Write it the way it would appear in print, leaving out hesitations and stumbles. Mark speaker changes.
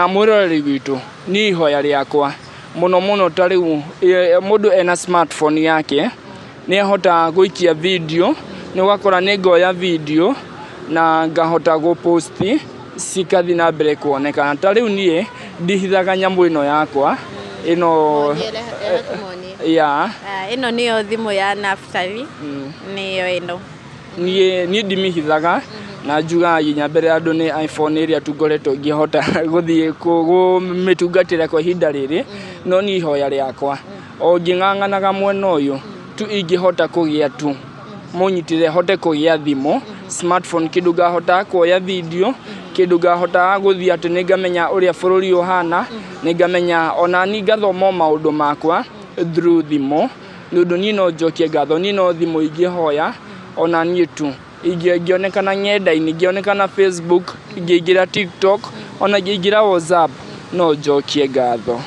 Speaker 1: Mwĩroreri witũ, niĩ ihoya rĩakwa mũno mũno ta rĩu mũndũ ena smartphone yake nĩ ahotaga gũikia video, nĩ ũgakora nĩ ngoya video na ngahota gũ post cikathiĩ na mbere kuonekana. Ta rĩu niĩ ndihithaga nyamũ ĩno yakwa ĩno ya
Speaker 2: Ĩno nĩyo thimũ ya Naftali, nĩyo ĩno.
Speaker 1: Niĩ ndimĩhithaga na njugaga nginya mbere ya andũ nĩ iPhone ĩrĩa tu ngoretwo ngĩhota gũthiĩ kũmĩtungatĩra kwa ihinda rĩrĩ, no niĩ ihoya rĩakwa o ngĩng'ang'anaga mwena ũyũ tu ingĩhota kũgĩa tu mũnyitĩrĩre hote kũgĩa thimũ smartphone, kĩndũ ngahota kuoya video, kĩndũ ngahota gũthiĩ atĩ nĩ ngamenya ũrĩa bũrũri ũhana, nĩ ngamenya ona niĩ ngathoma o maũndũ makwa through thimũ, nĩ ũndũ niĩ no njokie ngatho, niĩ no thimũ ingĩhoya ona niĩ tu ingĩonekana ng'enda-inĩ, ingĩonekana Facebook, ingĩingĩra TikTok, ona ingĩingĩra WhatsApp, no njokie ngatho.